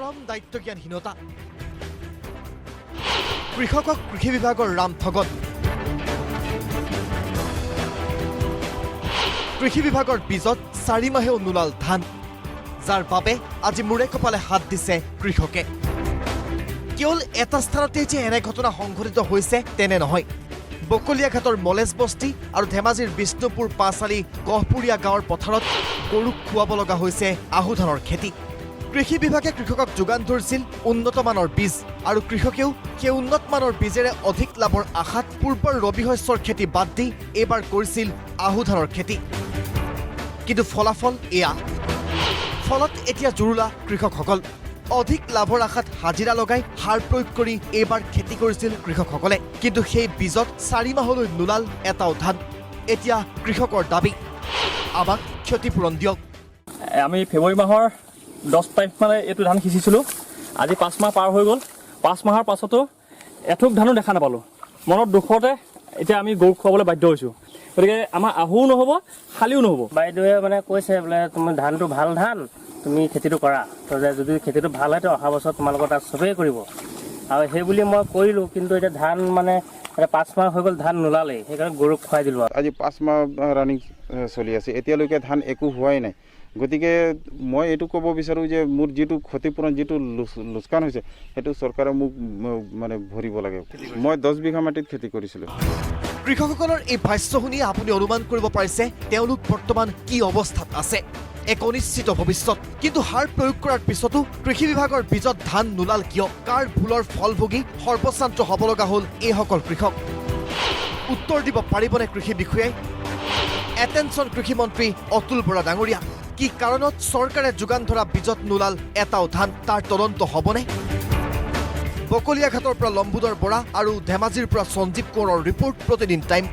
চৰম দায়িত্বজ্ঞানহীনতা। কৃষকক কৃষি বিভাগৰ ৰাম ঠগন। কৃষি বিভাগৰ বীজত 4 মাহেও নোলাল ধান, যাৰ বাবে আজি মূৰে কপালে হাত দিছে কৃষকে। কেৱল এটা স্থানতেই যে এনে ঘটনা সংঘটিত হৈছে তেনে নহয়। বকলীয়াঘাটৰ মলেজ বস্তি আৰু ধেমাজিৰ বিষ্ণুপুৰ পাঁচআলি গহপুৰীয়া গাঁৱৰ পথাৰত গৰুক খুৱাব লগা হৈছে আহু ধানৰ খেতি। কৃষি বিভাগে কৃষকক যোগান ধৰিছিল উন্নত মানৰ বীজ আৰু কৃষকেও সেই উন্নত মানৰ বীজেৰে অধিক লাভৰ আশাত পূৰ্বৰ ৰবি শস্যৰ খেতি বাদ দি এইবাৰ কৰিছিল আহু ধানৰ খেতি। কিন্তু ফলাফল এয়া। ফলত এতিয়া জুৰুলা কৃষকসকল। অধিক লাভৰ আশাত হাজিৰা লগাই সাৰ প্ৰয়োগ কৰি এইবাৰ খেতি কৰিছিল কৃষকসকলে। কিন্তু সেই বীজত 4 মাহলৈ নোলাল এটাও ধান। এতিয়া কৃষকৰ দাবী, আমাক ক্ষতিপূৰণ দিয়ক। আমি ফেব্ৰুৱাৰী মাহৰ 10 তাৰিখ মানে এইটো ধান সিঁচিছিলোঁ। আজি 5 মাহ পাৰ হৈ গ'ল। 5 মাহৰ পাছতো এথোক ধানো দেখা নাপালোঁ। মনত দুখতে এতিয়া আমি গৰুক খুৱাবলৈ বাধ্য হৈছোঁ। গতিকে আমাৰ আহুও নহ'ব, শালিও নহ'ব। বাইদেৱে মানে কৈছে বোলে, তুমি ধানটো ভাল ধান, তুমি খেতিটো কৰা। তো যে যদি খেতিটো ভাল হয়, তো অহা বছৰ তোমালোকৰ তাত চবেই কৰিব। আৰু সেই বুলি মই কৰিলোঁ। কিন্তু এতিয়া ধান মানে এতিয়া 5 মাহ হৈ গ'ল, ধান নোলালেই। সেইকাৰণে গৰুক খুৱাই দিলোঁ আৰু। আজি 5 মাহ ৰানিং চলি আছে, এতিয়ালৈকে ধান একো হোৱাই নাই। গতিকে মই এইটো ক'ব বিচাৰোঁ যে মোৰ যিটো ক্ষতিপূৰণ, যিটো লোকচান হৈছে, সেইটো চৰকাৰে মোক মানে ভৰিব লাগে। মই 10 বিঘা মাটিত খেতি কৰিছিলোঁ। কৃষকসকলৰ এই ভাষ্য শুনি আপুনি অনুমান কৰিব পাৰিছে তেওঁলোক বৰ্তমান কি অৱস্থাত আছে। এক অনিশ্চিত ভৱিষ্যত। কিন্তু সাৰ প্ৰয়োগ কৰাৰ পিছতো কৃষি বিভাগৰ বীজত ধান নোলাল কিয়? কাৰ ভুলৰ ফল ভুগি সৰ্বস্বান্ত হ'ব লগা হ'ল এইসকল কৃষক? উত্তৰ দিব পাৰিবনে কৃষি বিষয়াই? এটেনশ্যন কৃষিমন্ত্ৰী অতুল বৰা ডাঙৰীয়া, কি কাৰণত চৰকাৰে যোগান ধৰা বীজত নোলাল এটাও ধান, তাৰ তদন্ত হ'বনে? বকলীয়াঘাটৰ পৰা লম্বুদৰ বৰা আৰু ধেমাজিৰ পৰা সঞ্জীৱ কোঁৱৰৰ ৰিপৰ্ট, প্ৰতিদিন টাইম।